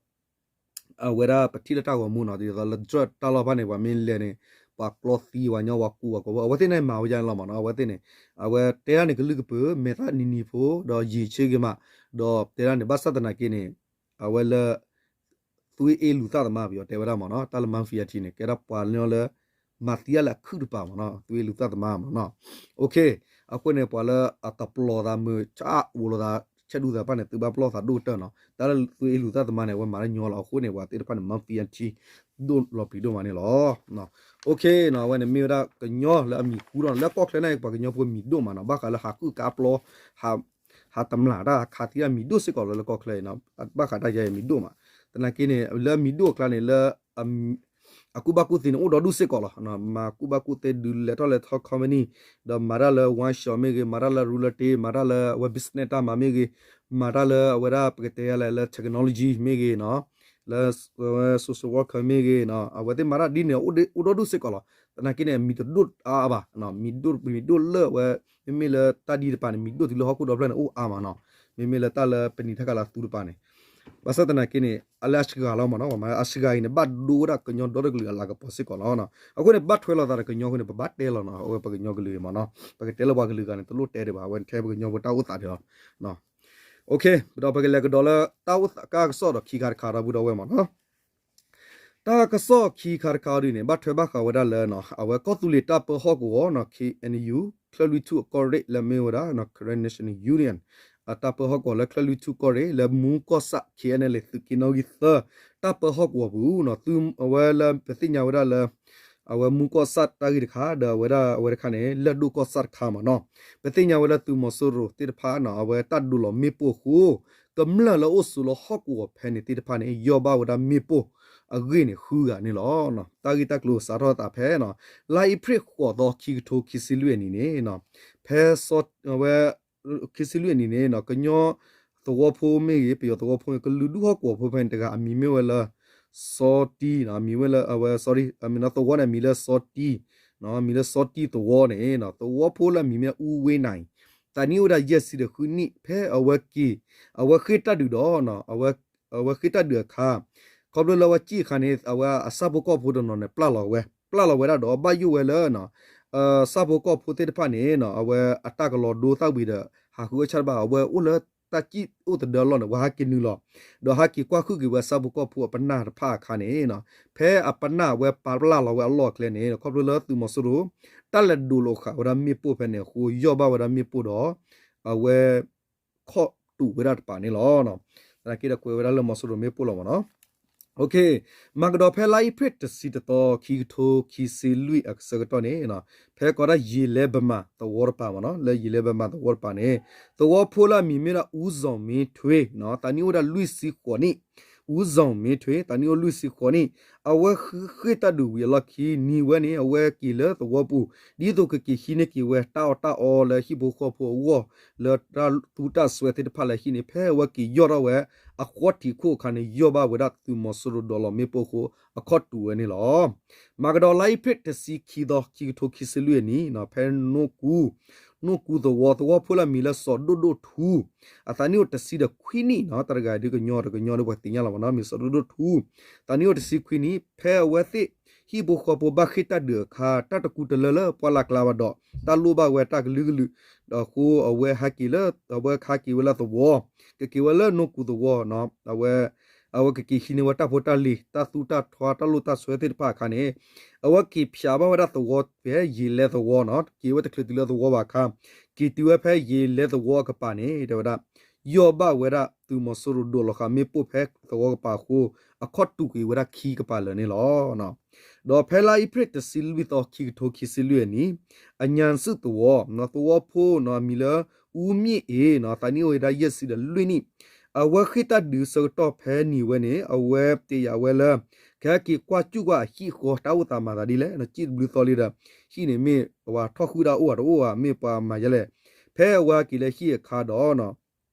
အဝဲဒၣ်ပထံၣ်လၢတၢ်ဂီၤမူနီၤ ဒ်သိးလၢ drug တၢ်လီၢ်ဖၣ်န့ၣ် ပှၤမ့ၢ်လဲၤန့ၣ် ပှၤကျီသံဝဲညီ ပှၤကူးဝဲကိး အဝဲသ့ၣ်န့ၣ်မၤဝဲဒ်န့ၣ်လီၤမ့ၢ်နီၤ အဝဲသ့ၣ်န့ၣ် အဝဲတဲဒၣ်န့ၣ်ကလုၢ်ကပၢၤ မဲာ်သၣ်နံၤနံၤဖိ ဒီးယံာ်ဆၢဂ့ၤမး ဒီးတဲဒၣ်န့ၣ် ဘၣ်ဆၣ်သနာ်က့န့ၣ် အဝဲလၢ သွေးအေးလူသတ်သမား ပယီၤတဲဝဲဒၣ်မ့ၢ်နီၤ တၢ်လၢ mafia ထံးန့ၣ် ကဲဒၣ်ပှၤလၢလၢ မၤသံအါလၢအခုၣ်တပၤမ့ၢ်နီၤ သွေးအေးလူသတ်သမားမ့ၢ်နီၤ အဃိန့ၣ် ပှၤလၢအတပျီၢ်သးမုာ် ဆၣ်အိၣ်လိာ်သး ဆဲးဒူသးတဖၣ်န့ၣ် သုဘၣ်ပျီၢ်သးဒိၣ်ကတၢၢ်နီၤ တၢ်လၢသွေးအေးလူသတ်သမားန့ၣ် အဝဲမၤတၢ်ညီလီၤ အဃိန့ၣ် ပှၤသ့ၣ်တဖၣ်န့ၣ် mafia ထံး ဒိၣ်လီၤပျံၤဒိၣ်မးန့ၣ်လီၤ အဝဲန့ၣ်မ့ၢ်ဝဲဒၣ်ကညီလၢအမံၤဟူထီၣ် လၢကီၢ်ချၢန့ၣ် ပှၤကညီဖိမံၤဒိၣ်မးနီၤ ဘၣ်ဃးလၢဟးကုၣ်ကါပျီ ဟးတမျၢ်တၢ်ခးသံတၢ်မံၤဒိၣ်စ့ၢ်ကီးလီၤ လၢကီၢ်ချၢအံၤ ဘၣ်ဃးတၢ်ယါအံၤမံၤဒိၣ်မး သနာ်က့န့ၣ် လၢအမံၤဒိၣ်အကျါန့ၣ် လၢ အကူၣ်ဘၣ်ကူၣ်သ့န့ၣ် အိၣ်ဒီဒူၣ်စ့ၢ်ကီးလီၤ. မၤကူၣ်ဘၣ်ကူၣ်သ့ ဒုးလဲၤထီၣ်လဲၤထီ company ဒီးမၤတၢ်လၢ wine shop မ့ၢ်ဂ့ၤ, မၤတၢ်လၢ real estate, မၤတၢ်လၢအဝဲ business တၢ်မၤမ့ၢ်ဂ့ၤ, မၤတၢ်လၢအဝဲဒၣ်ပကတဲယါလဲၣ်လၢ technology မ့ၢ်ဂ့ၤနီၤ, လၢ social worker မ့ၢ်ဂ့ၤနီၤ, အဝဲသ့ၣ်မၤတၢ်ဒ်န့ၣ် အိၣ်ဒီဒူၣ်စ့ၢ်ကီးလီၤ. သနာ်က့န့ၣ် မံၤတဒိၣ်အါအါဘၣ်, မံၤဒိၣ်လၢအဝဲ မ့မ့ၢ်လၢတၢ်ဒ်တပၤန့ၣ် မံၤဒိၣ်တုၤလၢဟီၣ်ခိၣ်ဒီဖျၢၣ်န့ၣ် အိၣ်အါမးနီၤ. မ့မ့ၢ်လၢတၢ်လၢပနံၤထၣ်ကလၤသူတပၤန့ၣ်, ဘၣ်ဆၣ်သနာ်က့န့ၣ် အလၢအစှၤလီၤမ့ၢ်နီၤ, ပှၤမၤလၢအစှၤအံၤန့ၣ် ဘၣ်ဒိဝဲဒၣ်ကညီဒီတကလုာ်အလၤကပီၤစ့ၢ်ကီးလီၤ. အဃိန့ၣ် ဘၣ်ထွဲလိာ်သးဒီးကညီအဃိန့ၣ် ပဘၣ်တဲလီၤနီၤ, အဝဲပကညီကလုာ်မ့ၢ်နီၤ, ပကတဲလၢပှၤကလုာ်ဂၤန့ၣ် တလိၣ်တဲဒံးဘၣ်, အဝဲထဲပကညီဖိတၢ်အိၣ်သးဒံးလီၤ. ဒီးပကလဲၤကဒီးလၢတၢ်အိၣ်သးကါကစီၣ်ဒီးခံခါတခါဒီပုၢ်ဒီဝဲၢ်မ့ၢ်နီၤ. တၢ်ကစီၣ်ခံခါတခါအံၤဒ်န့ၣ် ဘၣ်ထွဲဘၣ်ဃးဝဲဒၣ်လၢ အဝဲကီၢ်သူလ့ၤတၢ်ပၢဟီၣ်ကဝီၤ K N U ချၢၣ်လွံၢ်ထူၣ်အကီၢ်ရ့ၣ်လၢမ့ၢ်ဝဲဒၣ် Karen National Union အတၢ်ပၢဟီၣ်ကဝီၤလၢချၢၣ်လွံၢ်ထူၣ်ကီၢ်ရ့ၣ်လၢမူကီၢ်ဆၣ် K N L A သုးက့နီၣ်ဂံၢ်သၢ တၢ်ပၢဟီၣ်ကဝီၤပူၤ သုအဝဲလၢပသ့ၣ်ညါဝဲဒၣ်လၢ အဝဲမူကီၢ်ဆၣ်တၢ်ဂ့ၢ်တခါ ဒီးအဝဲဒၣ်အဝဲတခါန့ၣ် လၢၢ်ဒိၣ်ကီၢ်ဆၣ်တခါမ့ၢ်နီၤ. ပသ့ၣ်ညါဝဲလၢသုးမီၤစိရိၤသ့ၣ်တဖၣ်နီၤ အဝဲတၢ်ဒိးလီၤမ့ၣ်ပိၢ်အဃိ ကမျၢၢ်လၢအိၣ်ဆိးလၢဟီၣ်ကဝီၤဖဲန့ၣ်သ့ၣ်တဖၣ်န့ၣ် ယီၢ်ဘၣ်ဝဲဒၣ်မ့ၣ်ပိၢ်အဂ့ၢ်န့ၣ် ဃုဂၤန့ၣ်လီၤ. တၢ်ဂ့ၢ်တၢ်ကျိၤစးထီၣ်သးဖဲ လါအ့ဖြ့ၣ်ဃိးသီ ခံကထိခံဆံလွံၢ်အနံၤန့ၣ် ဖဲ အဝဲ ခံဆံလွံၢ်အနံၤန့ၣ် ကညီသဝီဖိမ့ၢ်ဂ့ၤ ပယီၤသဝီဖိမ့ၢ်ဂ့ၤ ကလုာ်ဒူၣ်ဟီၣ်ကဝီၤဖိဖဲန့ၣ်တဂၤ အမံၤမ့ၢ်ဝဲလၢ စီၤတံ အမံၤဝဲလၢအဝဲ sorry အမံၤသဝီန့ၣ် အမံၤလၢစီၤတံ အမံၤလၢစီၤတံသဝီန့ၣ် သဝီဖိလၢအမံၤမ့ၢ်အူဝ့နၤ သးနံၣ်အိၣ်ဝဲဒၣ်ယဲၢ်ဆံဒီးဃုနံၣ် ဖဲအဝဲက့ၤ အဝဲဃ့ၢ်တၢ်ဒုးဒီး အဝဲဃ့ၢ်တၢ်ဒုးအခါ ခီဖျိလၢအဝဲက့ၢ်အခါန့ၣ် အဝဲအဆၣ်ဖိကီၢ်ဖိတနီၤန့ၣ် ပျၢ်လီၤဝဲ ပျၢ်လီၤဝဲဒၣ်ဒီး ဘၣ်ယိၣ်ဝဲလၢ ဆၣ်ဖိကီၢ်ဖိသ့ၣ်တဖၣ်န့ၣ် အဝဲအတၢ်ကလီၤဒိသၣ်ဝံၤဒီး ဟးဃုအီၣ်ဆၣ်တဘၣ် အဝဲအိၣ်လၢတၢ်စံၣ်အိၣ်သဒၢအလီၢ်န့ၣ် အဝဲဟးက့ၤနုာ်လီၤ ဒီးဟးက့ၤကွၢ်ဃုာ်က့ၤဝဲဆၣ်ဖိကီၢ်ဖိအပနၢ်တဖၣ်အခါန့ၣ် ဖဲအပနၢ်အဝဲပာ်ပျၢ်လီၤဝဲအလီၢ်အကျဲန့ၣ် ခီဖျိလၢသုးမီၤစိရိၤ တၢ်လဲၤဒိးလီၤဃာ်ဝဲဒၣ်မ့ၣ်ပိၢ်ဖဲန့ၣ်အဃိ ယီၢ်ဘၣ်ဝဲဒၣ်မ့ၣ်ပိၢ်ဒီး အဝဲ ခီၣ်တူာ်ဝဲဒၣ်တပၤန့ၣ်လီၤ. သနာ်က့ဒီးကွဲးဝဲဒၣ်လၢမီၤစိရိၤမ့ၣ်ပိၢ်လီၤမ့ၢ်နီၤ. မၤကဒီးဖဲလါအ့ဖြ့ၣ်တဆံတသီ ခံကထိခံဆံလွံၢ်အဆၢကတီၢ်န့ၣ် ဖဲကိးဒၣ်ယံာ်လဲပမၤသဝီတပၤမ့ၢ်နီၤ လၢယံာ်လဲပမၤသဝီတပၤန့ၣ် သဝီဖိလၢအမံၤမ့ၢ်ဒၣ် ဦးဇော်မင်းထွေး သးနံၣ်အိၣ်ဒၣ်လွံၢ်ဆံဃိးနံၣ် ဦးဇော်မင်းထွေး သးနံၣ်အိၣ်လွံၢ်ဆံဃိးနံၣ် အဝဲဃ့ၢ်တၢ်ဒုးဝံၤအလီၢ်ခံ နံၤဝဲန့ၣ် အဝဲက့ၤလၢသဝီပူၤ ဒ်သိးကက့ၤဟံးန့ၢ်က့ၤဝဲတၢ်အီၣ်တၢ်အီလၢဟံၣ်ဖိဃီဖိအဂီၢ် လၢတၢ်သူတၢ်စွဲသ့ၣ်တဖၣ်လၢဟံၣ်န့ၣ် ဖဲအဝဲက့ၤယီၢ်ထီၣ်ဝဲ အဃီထံးခိၣ်အခါန့ၣ် ယီၢ်ဘၣ်ဝဲဒၣ်သုးမီၤစိရိၤဒိးလီၤမ့ၣ်ပိၢ်အဃိ အခီၣ်တူာ်ဝဲန့ၣ်လီၤ. မၤကဒီးလါအ့ဖြ့ၣ်တဆံခံသီ ခံကထိခံဆံလွံၢ်အနံၤ ဖဲနိၣ်ကူ နိၣ်ကူသဝီ သဝီဖိလၢအမံၤလၢစီၤဒိၣ်ဒိၣ်ထူ အသးနံၣ်အိၣ်တဆံဒီးခွံနံၣ်နီၤ တၢ်တဂၤဒုးကညီဒီးကညီဒီးပှၤသ့ၣ်ညါလီၤမ့ၢ်နီၤ မ့ၢ်စီၤဒိၣ်ဒိၣ်ထူ သးနံၣ်အိၣ်တဆံခွံနံၣ် ဖဲအဝဲသ့ၣ် ဟံၣ်ဖိဃီဖိဘၣ်ဃ့ၢ်တၢ်ဒုးအခါ တၢ်တကူတလၢလၢပှၢ်လၢ်ကျါဘၣ်ဒီး တၢ်လိၣ်ဘၣ်ဝဲတၢ်ကလုာ်ကလုာ် ဒီးအဃိအဝဲဟးက့ၤလၢ အဝဲဟးက့ၤဝဲလၢသဝီ ကက့ၤဝဲလၢနိၣ်ကူသဝီ အဝဲ အဝဲကက့ၤဟံးန့ၢ်ဝဲတၢ်ဖိတၢ်လံၤ တၢ်သူတၢ်ထွါ တၢ်လိၣ်တၢ်စွဲသ့ၣ်တဖၣ်အခါန့ၣ် အဝဲက့ၤဖျးဘၣ်ဝဲဒၣ်သဝီဖဲယံာ်လဲသဝီနီၤ က့ၤဝဲတချုးတုၤလၢသဝီဘၣ်အခါ က့ၤတုၤဝဲဖဲယံာ်လဲသဝီအကပၤန့ၣ် တဲဝဲဒၣ် ယီၢ်ဘၣ်ဝဲဒၣ်သုးမီၤစိရိၤဒိးလီၤဃာ်မ့ၣ်ပိၢ်ဖဲသဝီကပၤအဃိ အခီၣ်တူာ်ကွံာ်ဝဲဒၣ်ခံကပၤလၢာ်န့ၣ်လီၤ. ဒီးဖဲလါအ့ဖြ့ၣ်တဆံလွံၢ်သီ ခံကထိခံဆံလွံၢ်အနံၤ အညါစုၣ်သဝီ သဝီဖိနီၤ အမံၤလၢ အူမ့ၣ်အ့နီၤ သးနံၣ်အိၣ်ဝဲဒၣ်ယဲၢ်ဆံဒီးလွံၢ်နံၣ် အဝဲဃ့ၢ်တၢ်ဒုးဆၢကတီၢ်ဖဲနံၤဝဲန့ၣ် အဝဲတ့ၢ်ယၤဝဲလၢ ကဟဲက့ၤကွၢ်စူၣ်ကွၢ်အဟံၣ်အဃီ တၢ်အိၣ်သးမၤသးဒ်လဲၣ် စံၣ်တဘျုးသီလံဒီး ဟံၣ်န့ၣ်မ့ၢ်ပှၤထီၣ်ဃုာ်ဒၣ်အိၣ်ဧါတအိၣ်ဧါ မ့ၢ်ပှၤမၤယဲလဲၣ် ဖဲအဝဲဟဲက့ၤလၢဟံၣ်အခါဒီး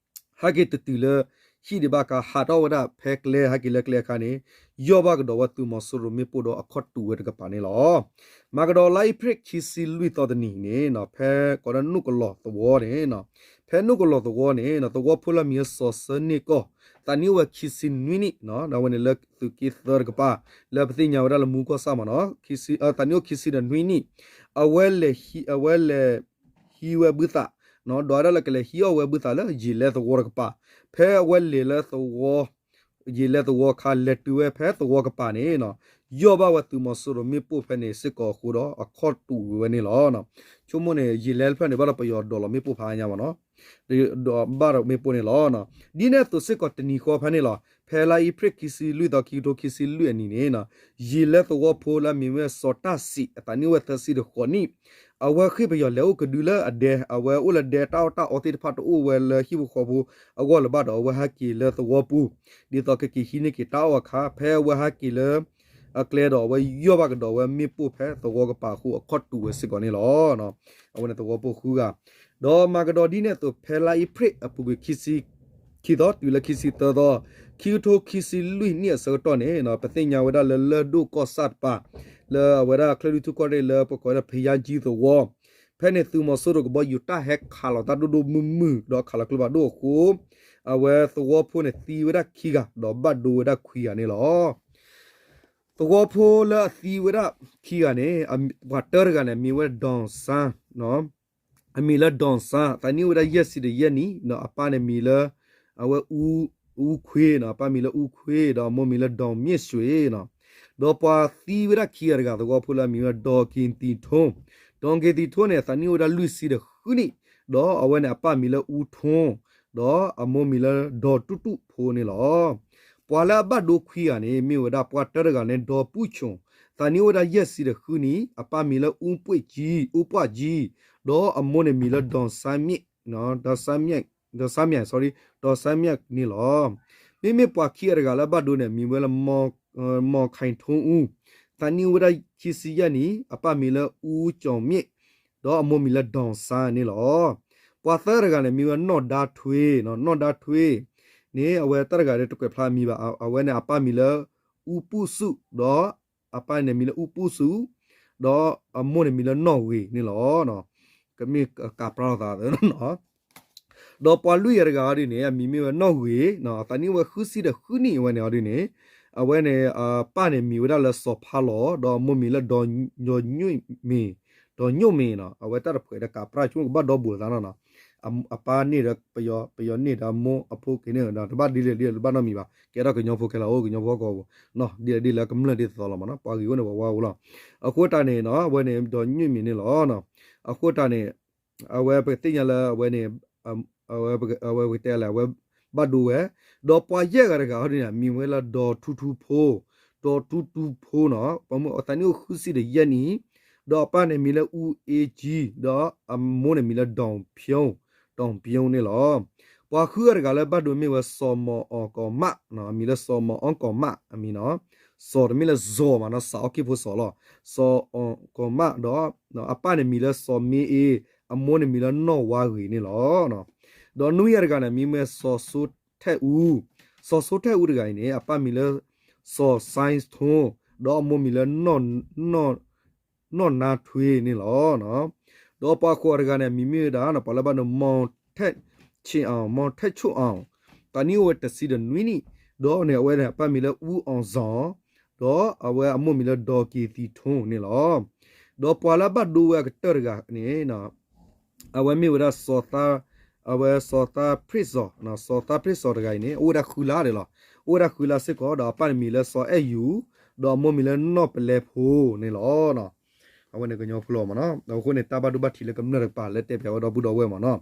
ဟဲက့ၤတတုၤလၢ ဟံၣ်ဒံးဘၣ်အခါ ဟးထီၣ်ဝဲဒၣ်ဖဲကျဲ ဟဲက့ၤလၢကျဲအခါန့ၣ် ယီၢ်ဘၣ်ကဒီးဝဲသုးမီၤစိရိၤမ့ၣ်ပိၢ်ဒီးအခီၣ်တူာ်ဝဲတကပၤန့ၣ်လီၤ. မၤကဒီးလါအ့ဖြ့ၣ်ခံဆံလွံၢ်သီတနံၤန့ၣ် ဖဲကိးဒၣ်နိၣ်ကလီၤသဝီန့ၣ် ဖဲနိၣ်ကလီၤသဝီန့ၣ် သဝီဖိလၢအမံၤလၢစီၤစၢန့ၢ်ကီၢ် သးနံၣ်အိၣ်ဝဲခံဆံနွံနံၣ် အဝဲန့ၣ်လၢသုးက့သၢတကပၤ လၢပသ့ၣ်ညါဝဲဒၣ်လၢမူကီၢ်ဆၣ်မ့ၢ်နီၤ သးနံၣ်အိၣ်ခံဆံဒီးနွံနံၣ် အဝဲလဲၤ အဝဲလဲၤ ဟံးဝဲဘုသး ဒီးဒၣ်လၢကလဲၤဟံးအီၣ်ဝဲဘုသးလၢယံာ်လဲသဝီတကပၤ ဖဲအဝဲလဲၤလၢသဝီ ယံာ်လဲသဝီအခါ လဲၤတုၤဝဲဖဲသဝီကပၤန့ၣ် ယီၢ်ဘၣ်ဝဲသုးမီၤစိရိၤမ့ၣ်ပိၢ်ဖဲန့ၣ်စ့ၢ်ကီးအဃိဒီး အခီၣ်တူာ်ဝဲန့ၣ်လီၤ. ဆိကမိၣ်န့ၣ် ယံာ်လဲဖျၢၣ်န့ၣ် ဘၣ်ဒီးပယီၤဒိးလီၤမ့ၣ်ပိၢ်ဖးညါမ့ၢ်နီၤ ဒီးဘၣ်ဒီးမ့ၣ်ပိၢ်န့ၣ်လီၤ. ဒ်န့ၣ်အသိးစ့ၢ်ကီးတနံၤဃီဖဲန့ၣ်လီၤ. ဖဲလါအ့ဖြ့ၣ်ခံဆံလွံၢ်သီ ခံကထိခံဆံလွံၢ်အနံၤန့ၣ် ယံာ်လဲသဝီဖိလၢအမံၤမ့ၢ်စီၤတၢ်စံး အသးနံၣ်အိၣ်ဝဲသၢဆံဒီးဃိးနံၣ် အဝဲဃ့ၢ်ပယီၤလဲၤအိၣ်ကဒုလၢအဒဲ အဝဲအိၣ်လၢဒဲတၢ်အီၣ်တၢ်အီသ့ၣ်တဖၣ်တအိၣ်ဝဲလၢဟံၣ်ဖိဃီဖိအဂီၢ်လၢၤဘၣ်ဒီး အဝဲဟဲက့ၤလၢသဝီပူၤ ဒ်သိးကက့ၤဟံးန့ၢ်က့ၤတၢ်အီၣ်အခါ ဖဲအဝဲဟဲက့ၤလၢ အကျဲဒီးအဝဲယီၢ်ဘၣ်ကဒီးဝဲမ့ၣ်ပိၢ်ဖဲသဝီကပၤအဃိ အခီၣ်တူာ်ဝဲစ့ၢ်ကီးန့ၣ်လီၤ. အဝဲန့ၣ်သဝီဖိဃုဂၤ ဒီးမၤကဒီးဒ်န့ၣ်အသိး ဖဲလါအ့ဖြ့ၣ်အပူၤကွံာ်ခံဆံ ခံသီတုၤလၢခံဆံသၢသီ ခံကထိခံဆံလွံၢ်နံၣ်အဆၢကတီၢ်န့ၣ် ပသ့ၣ်ညါဝဲဒၣ်လၢလၢၢ်ဒိၣ်ကီၢ်ဆၣ်တပၤ လၢအဝဲဒၣ်ချၢၣ်လွံၢ်ထူၣ်ကီၢ်ရ့ၣ်လၢပကိးဝဲဒၣ်ဖယါကၠံသဝီ ဖဲန့ၣ်သုးမီၤစိရိၤကဘီယူၤတၢ်ဟဲခးလီၤတၢ်ဒိၣ်ဒိၣ်မုၢ်မုၢ် ဒီးခးလီၤကျိဖးဒိၣ်အဃိ အဝဲသဝီဖိန့ၣ်သံဝဲဒၣ်ခံဂၤ ဒီးဘၣ်ဒိဝဲဒၣ်ခွံဂၤန့ၣ်လီၤ. သဝီဖိလၢအသံဝဲဒၣ်ခံဂၤန့ၣ် ပှၤတၢတဂၤန့ၣ် အမံၤဝဲဒၣ် Don San အမံၤလၢ Don San သးနံၣ်အိၣ်ဝဲဒၣ်ယဲၢ်ဆံဒီးယဲၢ်နံၣ် ဒီးအပၢ်န့ၣ်မံၤလၢ အဝဲ အူခွ့နီၤ, အပၢ်မံၤလၢအူခွ့ ဒီးအမိၢ်မံၤလၢ Don Myeok Shwe နီၤ. ဒီးပှၤသံဝဲဒၣ်ခံဂၤတဂၤ သဝီဖိလၢအမံၤဝဲဒၣ် Don Kin Thi Thon, Don Kin Thi Thon န့ၣ် သးနံၣ်အိၣ်ဝဲဒၣ်လွံၢ်ဆံဒီးဃုနံၣ်, ဒီးအဝဲန့ၣ်အပၢ်မံၤလၢအူထွန်း, ဒီးအမိၢ်မံၤလၢ Don တူၣ်တူၣ်ဖိန့ၣ်လီၤ. ပှၤလၢအဘၣ်ဒိခွံဂၤန့ၣ် မ့ၢ်ဝဲဒၣ်ပှၤတၢတဂၤန့ၣ် ဒီးပူၣ်ဆိၣ်, သးနံၣ်အိၣ်ဝဲဒၣ်ယဲၢ်ဆံဒီးဃုနံၣ်, အပၢ်မံၤလၢအူပှ့ၢ်ကၠံ, အူပှ့ၢ်ကၠံ, ဒီးအမိၢ်န့ၣ်မံၤလၢ ဒီးစါမံၣ်, ဒီးစါမံၣ်, sorry, ဒီးစါမံၣ်န့ၣ်လီၤ. မ့မ့ၢ်ပှၤခံဂၤတဂၤလၢအဘၣ်ဒိန့ၣ် မံၤဝဲလၢ မီၤခၢၣ်ထိအူ, သးနံၣ်အိၣ်ဝဲဒၣ်ခံဆံယဲၢ်နံၣ်, အပၢ်မံၤလၢအူကၠီၣ်မ့ၣ်, ဒီးအမိၢ်မံၤလၢ ဒီးစါန့ၣ်လီၤ. ပှၤသၢဂၤတဂၤန့ၣ် မံၤဝဲနီၢ်ဒါထွ့, နီၢ်ဒါထွ့န့ၣ် အဝဲတၢ်တဂၤဒီးတကွဲးဖျါအမံၤဘၣ်, အဝဲန့ၣ်အပၢ်မံၤလၢ အူပူၣ်စူၣ်, ဒီးအပၢ်န့ၣ်မံၤလၢအူပူၣ်စူၣ်, ဒီးအမိၢ်န့ၣ်မံၤလၢနီၢ်ဂ့ၤန့ၣ်လီၤ. ကမ့ၢ်ကပြၢလိာ်သးနီၤ. ဒီးပှၤလွံၢ်ဂၤတဂၤအီၤဒ်န့ၣ် အမံၤမ့ၢ်ဝဲနီၢ်ဂ့ၤ, သးနံၣ်အိၣ်ဝဲဃုဆံဒီးဃုနံၣ်အဝဲန့ၣ်အီၤဒ်န့ၣ်, အဝဲန့ၣ် အပၢ်န့ၣ်မံၤဝဲဒၣ်လၢစီၤဖါလီၤ, ဒီးအမိၢ်မံၤလၢ ဒီးညိၣ်မ့ၤ, ဒီးညိၣ်မ့ၤနီၤ, အဝဲတၢ်တဖှဲးဒီးကပြၢဆိကဘၣ်ဒီဘူးလိာ်သးနီၤနီၤ. အပၢ်န့ၢ်ဒီးပယီၤ, ပယီၤန့ၢ်ဒီးအမိၢ်အဖိက့ၤန့ၣ်ဒီး တဘၣ်ဒ်လဲၣ်ဒ်လဲၣ်တဘၣ်နီတမံၤဘၣ်, ကဲထီၣ်ကညီဖိခဲလၢာ်အိၣ် ကညီဖိဟီၣ်ကဝီၤပူၤနီၤ, ဒ်လဲၣ်ဒ်လဲၣ်ကမျၢၢ်ဒ်သိးလီၤမးနီၤ, ပှၤဂ့ၤအိၣ်န့ၣ်ပှၤဝါအိၣ်လီၤ. အဃိတၢ်န့ၣ်နီၤ အဝဲန့ၣ် ဒီးညိၣ်မ့ၤန့ၣ်လီၤ. အဃိတၢ်န့ၣ် အဝဲပကသ့ၣ်ညါလၢအဝဲန့ၣ် အဝဲပကတဲလဲၣ် အဝဲဘၣ်ဒိဝဲ, ဒီးပှၤယဲၢ်ဂၤတဂၤဟီဒ်န့ၣ် မံၤဝဲလၢဒီးထူထူဖိ, ဒီးထူထူဖိနီၤ, ပှၤမုၣ်အသးနံၣ်အိၣ်ဃုဆံဒီးယဲၢ်နံၣ်, ဒီးအပၢ်န့ၣ်မံၤလၢအူအ့ကၠံ, ဒီးအမိၢ်န့ၣ်မံၤလၢဒီၣ်ဖၠိ, ဒီၣ်ဖၠိန့ၣ်လီၤ. ပှၤဃုဂၤတဂၤလၢဘၣ်ဒိမ့ၢ်ဝဲစီၤမီၤအီၣ်ကီၢ်မး, အမံၤလၢစီၤမီၤအီၣ်ကီၢ်မးအမံၤနီၤ, စီၤတမ့ၢ်လၢစီၤမးနီၤ, စီၤအီၣ်က့ၢ်ဖိစီၤလီၤ, စီၤအီၣ်ကီၢ်မးဒီး အပၢ်န့ၣ်မံၤလၢစီၤမ့အ့, အမိၢ်န့ၣ်မံၤလၢနီၢ်ဝါဂ့ၤန့ၣ်လီၤ. ဒီးနွံဂၤတဂၤန့ၣ် မံၤမ့ၢ်စီၤစိထဲအူ, စီၤစိထဲအူတဂၤအံၤန့ၣ် အပၢ်မံၤလၢစီၤစဲထူ, ဒီးအမိၢ်မံၤလၢ နီၢ်နါထွ့န့ၣ်လီၤ. ဒီးပှၤဃိးဂၤတဂၤန့ၣ် မံၤမ့ၢ်ဝဲဒၣ် ပှၤလၢဘၣ်ဒိ မီၤထဲဆ့ၣ်အီၣ်, မီၤထဲဆ့ၣ်အီၣ်, သးနံၣ်အိၣ်ဝဲတဆံဒီးနွံနံၣ်, ဒီးန့ၣ်အဝဲန့ၣ် အပၢ်မံၤလၢအူအီၣ်စီၣ်, ဒီးအဝဲအမိၢ်မံၤလၢဒီက့ၤသံထိန့ၣ်လီၤ. ဒီးပှၤလၢဘၣ်ဒိဝဲအကတၢၢ်တဂၤန့ၣ် အဝဲမ့ၢ်ဝဲဒၣ်စီၤသး, အဝဲစီၤသးဖြ့ၣ်စီၤ, စီၤသးဖြ့ၣ်စီၤတဂၤအံၤန့ၣ် အိၣ်ဝဲဒၣ်ဃုလါဒၣ်လီၤ. အိၣ်ဝဲဒၣ်ဃုလါစ့ၢ်ကီး ဒီးအပၢ်န့ၣ်မံၤလၢစီၤအဲၣ်ယူၣ်, ဒီးအမိၢ်မံၤလၢနီၢ်ပလဲဖိန့ၣ်လီၤ. အဝဲန့ၣ်ကညီဖိလီၤမးနီၤ. အဃိန့ၣ် တၢ်ဘၣ်ဒိဘၣ်ထံးလၢကမျၢၢ်တကပၤလၢတဲပၠးဝဲဒီပုၢ်ဒီဝဲၢ်မးနီၤ.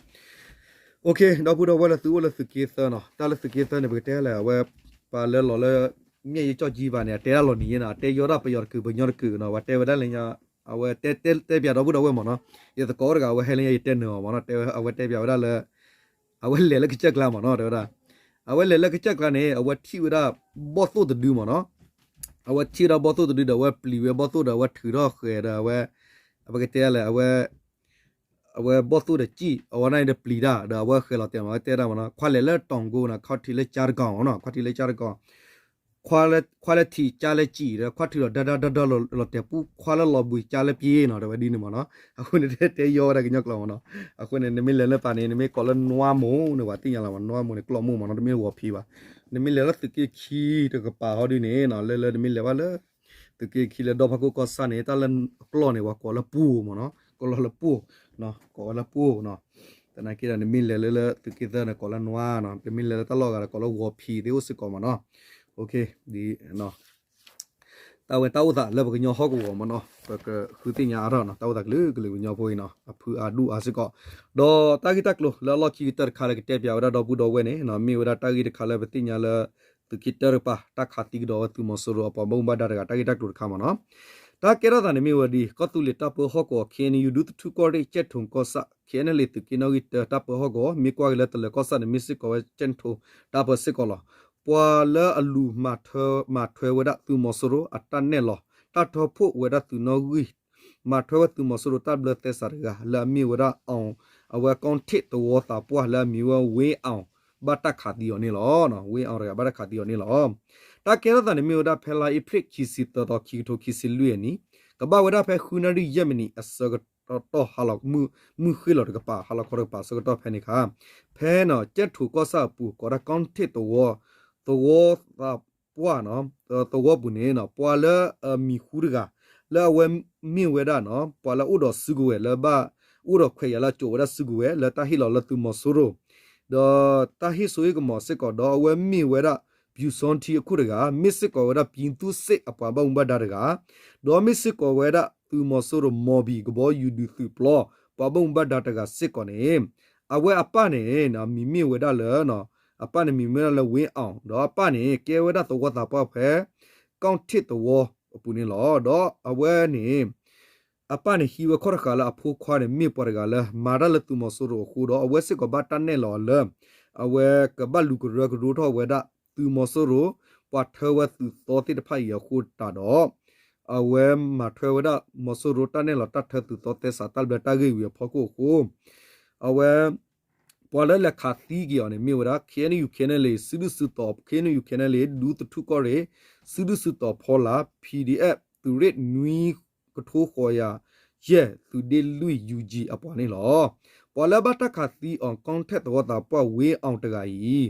ဒီပုၢ်ဒီဝဲၢ်လၢသုအိၣ်လၢသုးက့သၢနီၤ, တၢ်လၢသုးက့သၢန့ၣ် ပကတဲလဲၣ် အဝဲ ပှၤလၢလီၤလၢ မျက်ရည်ကျီးကြီးပါန့ၣ် အတဲဒၣ်လီၤနံၤယဲနီၤ, အတဲယီၤဒၣ်ပယီၤတကုာ် ပညီတကုာ်နီၤ, ပှၤတဲဝဲဒၣ်လၢညါ, အဝဲတဲပၠးဒီပုၢ်ဒီဝဲၢ်မးနီၤ, ယသကိးတဂၤ အဝဲဟဲလၢညါ ယတဲနၢၤအီၤမးနီၤ, တဲဝဲ အဝဲတဲပၠးဝဲဒၣ်လၢ အဝဲလဲၤလၢကစၢၢ်ကျါမးနီၤ, တဲဝဲဒၣ်, အဝဲလဲၤလၢကစၢၢ်ကျါန့ၣ် အဝဲထံၣ်ဝဲဒၣ် ဘီၣ်သိၣ်တဒုမးနီၤ, အဝဲထံၣ်ဝဲဒၣ်ဘီၣ်သိၣ်တဒုဒီး အဝဲပျံၤဝဲဘီၣ်သိၣ်ဒီး အဝဲထုးထီၣ်ဃဲၤဒီး အဝဲ, ပကတဲလဲၣ် အဝဲ အဝဲဘီၣ်သိၣ်ဒီးစံၣ် အဝဲန့ၣ်ဒီးပျံၤတၢ် ဒီးအဝဲဃဲၤလီၤတဲာ်မး အဝဲတဲဒၣ်မးနီၤ, ခွါလဲၤလၢတီၤကိနီၤ, ခီၣ်ထံးလၢကၠါတကီၢ်နီၤ, ခီၣ်ထံးလၢကၠါတကီၢ်, ခွါလၢထံးကၠါလၢစံၣ်ဒီး ခီၣ်ထံးဒီးဒါဒါဒါဒါလီၤတဲာ်ပူၤ ခွါလၢလီၤဘှံးကၠါလၢပျ့ၤနီၤ, တဲဝဲဒ်န့ၣ်မးနီၤ, အဃိန့ၣ်တဲယီၤဝဲဒၣ်ကညီကျိာ်မးနီၤ, အဃိန့ၣ် နမ့ၢ်လဲၤလၢပၤန့ၣ် နမ့ၢ်ကိးလၢနွါမိၢ်န့ၣ် ပှၤသ့ၣ်ညါလီၤမး, နွါမိၢ်န့ၣ် ကျိာ်မိၢ်မးနီၤ, တမ့ၢ်ဝီၤဖံးဘၣ်, နမ့ၢ်လဲၤလၢသုးက့ခံတကပၤဟီဒ်န့ၣ်နီၤ, လၢလၢနမ့ၢ်လဲၤဘၣ်လၢ သုးက့ခံလၢဒီဖးခိၣ်ကီၢ်ဆၣ်န့ၣ် တၢ်လၢကျီၢ်န့ၣ် ပှၤကိးလၢပူၣ်မးနီၤ, ကိးလၢပူၣ်, ကိးဝဲလၢပူၣ်နီၤ, သနာ်က့ဒီး နမ့ၢ်လဲၤလၢလၢသုးက့သၢန့ၣ် ကိးလၢနွါနီၤ, နမ့ၢ်လဲၤလၢတၢ်လီၢ်ဂၤဒီး ကိးလၢဝီၤဖံးသ့ၣ်အိၣ်စ့ၢ်ကီးမးနီၤ, ဒ် တၢ်ဝဲတၢ်အိၣ်သးလၢပကညီဟီၣ်ကဝီၤမးနီၤ, ပကဃုသ့ၣ်ညါအါထီၣ်နီၤ, တၢ်အိၣ်သးကလုာ်ကလုာ်ပကညီဖိအံၤနီၤ, အဖုအါဒူၣ်အါစ့ၢ်ကီး, ဒီးတၢ်ဂ့ၢ်တၢ်ကျိၤလၢအလီၢ်ခံကတၢၢ်တခါလၢကတဲပၠးဝဲဒၣ်ဒီပုၢ်ဒီဝဲၢ်န့ၣ် မ့ၢ်ဝဲဒၣ်တၢ်ဂ့ၢ်တခါလၢပသ့ၣ်ညါလၢ သုးက့တၢတကပၤ တၢ်ခးသံကဒီးဝဲသုးမီၤစိရိၤအပှၤဘၣ်မူဘၣ်ဒါတဂၤ တၢ်ဂ့ၢ်တၢ်ကျိၤတခါမးနီၤ, တၢ်ကဲထီၣ်သးန့ၣ်မ့ၢ်ဝဲဒ် ကီၢ်သူလ့ၤတၢ်ပၢဟီၣ်ကဝီၤ ခ့ၣ်အဲၣ်ယူၣ် ဒူသထူကီၢ်ရ့ၣ် ကၠဲၣ်ထိၣ်ကီၢ်ဆၣ် ခ့ၣ်အဲၣ်ယူၣ် သုးက့နီၣ်ဂံၢ်တၢ တၢ်ပၢဟီၣ်ကဝီၤ မ့ၢ်ကွၢ်က့ၤလၢတလၢၤကီၢ်ဆၣ်န့ၣ် မ့ၢ်စ့ၢ်ကီးဝဲ ကၠဲၣ်ထိၣ်တၢ်ပၢစ့ၢ်ကီးလီၤ. ပှၤလၢအလူၤမၤထွဲဝဲဒၣ်သုးမီၤစိရိၤအတၢ်နဲၣ်လီၤ တၢ်ထၢဖှိၣ်ဝဲဒၣ်သုးနီၣ်ဂံၢ် မၤထွဲဝဲသုးမီၤစိရိၤတၢ်ဘျၢသဲစးတဂၤ လၢအမ့ၢ်ဝဲဒၣ် အဝဲကီၢ်ထံးသဝီသးပှၢ်လၢအမံၤဝဲ ဝ့အီၤ ဘၣ်တၢ်ခးသံအီၤန့ၣ်လီၤ. ဝ့အီၤတဂၤဘၣ်တၢ်ခးသံအီၤန့ၣ်လီၤ. တၢ်ကဲထီၣ်သးန့ၣ်မ့ၢ်ဝဲဒၣ်ဖဲလါအ့ဖြ့ၣ်ခံဆံသၢသီ ခံကထိခံဆံလွံၢ်အနံၤ ကဘၣ်ဝဲဒၣ်ဖဲဃုနၣ်ရံၣ်ယဲၢ်မံးနံးအဆၢ တီၢ်ဟးလီၤ မုၢ်ဃ့ၢ်လီၤတကပၤ ဟးလီၤခီတကပၤဆၢကတီၢ်ဖဲန့ၣ်ခါ, ဖဲနီၤ ကၠဲၣ်ထိၣ်ကီၢ်ဆၣ်အပူၤ ကိးဒၣ် ကီၢ်ထံၣ်သဝီ သဝီသးပှၢ်နီၤ သဝီပူၤန့ၣ်နီၤ ပှၤလၢအမံၤဟူတဂၤ လၢအဝဲမ့ၢ်ဝဲဒၣ်နီၤ ပှၤလၢအအိၣ်ဒီးစုကဝဲၤလၢဘၣ် အိၣ်ဒီးခွဲးယာ်လၢအကိးဝဲဒၣ်စုကဝဲၤ လၢတၢ်ဟ့ၣ်လီၤလၢသုးမီၤစိရိၤ ဒီးတၢ်ဟ့ၣ်စိဟ့ၣ်ကမီၤစ့ၢ်ကီး ဒီးအဝဲမ့ၢ်ဝဲဒၣ် ပျူစောထီး အခိၣ်တဂၤ, မ့ၢ်စ့ၢ်ကီးဝဲဒၣ် ပြည်သူ့စစ် အပှၤဘၣ်မူဘၣ်ဒါတဂၤ, ဒီးမ့ၢ်စ့ၢ်ကီးဝဲဒၣ် သုးမီၤစိရိၤ မော်ဘီ ကဘီယူၤဒုးသုးပျီ ပှၤဘၣ်မူဘၣ်ဒါတဂၤစ့ၢ်ကီးန့ၣ်, အဝဲအပၢ်န့ၣ် မံၤမ့ၢ်ဝဲဒၣ်လၢ အပၢ်န့ၣ်မံၤမ့ၢ်ဝဲဒၣ်လၢ ဝ့အီၤ ဒီးအပၢ်န့ၣ် ကဲဝဲဒၣ်သဝီသးပှၢ်ဖဲ ကီၢ်ထံၣ်သဝီအပူၤန့ၣ်လီၤ. ဒီးအဝဲန့ၣ် အပၢ်န့ၣ်ဟံးဝဲခီၣ်တဃာ်လၢအဖိခွါန့ၣ် မ့ၢ်ပှၤတဂၤလၢ မၤတၢ်လၢသုးမီၤစိရိၤအဃိဒီး အဝဲစ့ၢ်ကီးဘၣ်တၢ်နဲၣ်လီၤအီၤလၢ အဝဲကဘၣ်လူၤကရၢကရိထီၣ်ဝဲဒၣ် သုးမီၤစိရိၤ ပှၤထၢဝဲသုးသီသ့ၣ်တဖၣ်အံၤအဃိတၢ်ဒီး အဝဲမၤထွဲဝဲဒၣ် မီၤစိရိၤတၢ်နဲၣ်လီၤတၢ်ထၢသုးသီသဲစးတၢ်ဘျၢတၢ်ဂ့ၢ်ဝံၤအဖီခိၣ်အဃိ အဝဲ ပှၤလၢလဲၤခးသံက့ၤအီၤန့ၣ် မ့ၢ်ဝဲဒၣ် KNU KNLA စုဒုၣ်စုတီၤ KNU KNLA ဒူသထူၣ်ကီၢ်ရ့ၣ် စုဒုၣ်စုတီၤဖီလာ် PDF သုးရ့ၣ်နွံကထိဃိးယၤယဲၢ် သုးဒ့လွံၢ် ယူၣ်ကၠံၣ် အပှၤန့ၣ်လီၤ. ပှၤလၢဘၣ်တၢ်ခးသံအီၤ ကီၢ်ထဲၣ်သဝီသးပှၢ် ဝ့အီၤတဂၤအံၤ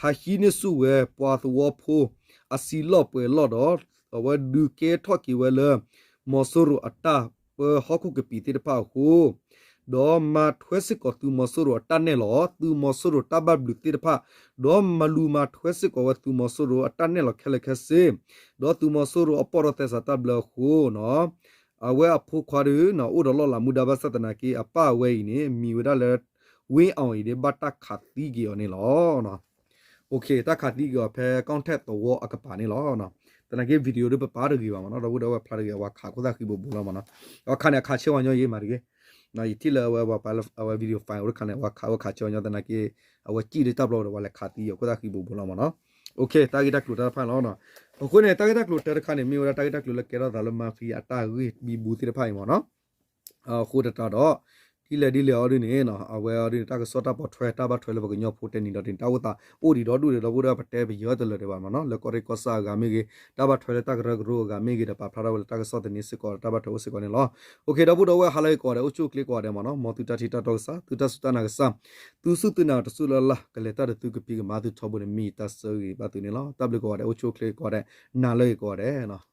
ဟးဟံးန့ၢ်ဆူၣ်ဝဲပှၤသဝီဖိ အစံာ်လီၢ်ပှဲၤလီၢ်ဒီး အဝဲဒုးကဲထီၣ်က့ၤဝဲလၢ မီၤစိရိၤအတၢ်ပၢဟီၣ်ခိၣ်ကပံာ်သ့ၣ်တဖၣ်အဃိ ဒီးမၤထွဲစ့ၢ်ကီးသုးမီၤစိရိၤအတၢ်နဲၣ်လီၤ သုးမီၤစိရိၤတၢ်ဘၣ်ဘျုးသ့ၣ်တဖၣ် ဒီးမၤလူၤမၤထွဲစ့ၢ်ကီးဝဲသုးမီၤစိရိၤအတၢ်နဲၣ်လီၤခဲလၢာ်ခဲဆ့ ဒီးသုးမီၤစိရိၤအပီၢ်ထီၣ်သဲစးတၢ်ဘျၢအဃိနီၤ အဝဲအဖိခွါဒီး အိၣ်ဒီးလီၢ်လၤမူဒါဘၣ်ဆၣ်သနာ်က့ အပၢ်အဝဲအံၤန့ၣ် မံၤဝဲဒၣ်လၢ ဝ့အီၤအံၤန့ၣ် ဘၣ်တၢ်ခးသံက့ၤအီၤန့ၣ်လီၤ. တၢ်ခးသံက့ၤအီၤဖဲကီၢ်ထဲၣ်သဝီအကပၤန့ၣ်လီၤ. သနာ်က့ video ဒ်ပပာ်တဂ့ၤဘၣ်မနီၤ ဒီပုၢ်ဒီဝဲၢ်ဖျါတဂ့ၤ အဝဲခးခိၣ်သၣ်ဃံဘိးဘိးလီၤမနီၤ အခါန့ၣ် အခးဆ့ဝဲညီယဲမးတဂ့ၤ ယထံၣ်လၢအဝဲ အဝဲ video file အိၣ်တခါန့ၣ် အဝဲခးဝဲခးဆ့ဝဲညီသနာ်က့ အဝဲစံၣ်ဒ်တၢ်ဘျီဒီး ပှၤလဲၤခးသံအီၤခိၣ်သၣ်ဃံဘိးဘိးလီၤမနီၤ. တၢ်ဂ့ၢ်တၢ်ကျိၤတၢ်တဖၣ်န့ၣ်လီၤ. အဃိန့ၣ် တၢ်ဂ့ၢ်တၢ်ကျိၤတၢတခါန့ၣ် မ့ၢ်ဝဲဒၣ်တၢ်ဂ့ၢ်တၢ်ကျိၤလၢကဲထီၣ်သးလၢ mafia အတၢ်ဂ့ၢ်ဘံဘူသ့ၣ်တဖၣ်အံၤမနီၤ အဃိသတးဒီး ဒ်လဲၣ်ဒ်လဲၣ်အီၤဒ်န့ၣ် အဝဲအီၤဒ်န့ၣ် တၢ်ကစီၣ်တၢ်ပိာ်ထွဲ တၢ်ဘၣ်ထွဲလၢပကညီဖိတဲနံၤဒီးန့ၣ် တၢ်အိၣ်သးအိၣ်ဒံးဒီဒူၣ်ဒီး ဒီပုၢ်ဒီဝဲၢ်ပတဲပယီၤတလၢာ်ဒံးဘၣ်မနီၤ လၢကီၢ်ရ့ၣ်ကီၢ်ဆၣ်အဂၤမ့ၢ်ဂ့ၤ တၢ်ဘၣ်ထွဲလၢတၢ်ကရၢကရိအဂၤမ့ၢ်ဂ့ၤဒီး ပာ်ဖျါထီၣ်ဝဲလၢတၢ်ကစီၣ်သန့စ့ၢ်ကီးဒီး တၢ်ဘၣ်ထွဲအိၣ်စ့ၢ်ကီးန့ၣ်လီၤ. ဒီပုၢ်ဒီဝဲၢ်ဟါလၢအဂ့ၤကိးဂၤဒဲးမနီၤ မ်သုတၢ်ထံၣ်တၢ်တီကစၢ် သုတၢ်စူၢ်တၢ်နာ်ကစၢ် သုစူၢ်သုနာ်တစူၢ်လၢ်လၢ် ကလဲၤတၢ်ဒီးသုကဖံးကမၤသုထီဘိန့ၣ် မ့ၢ်ယတၢ်ဆၢဂ့ၤဘၣ်သုန့ၣ်လီၤ. တၢ်ဘျုးကိးဂၤဒဲး အိၣ်ဆူၣ်အိၣ်ချ့ကိးဂၤဒဲး နၤလၢအဂ့ၤကိးဂၤဒဲး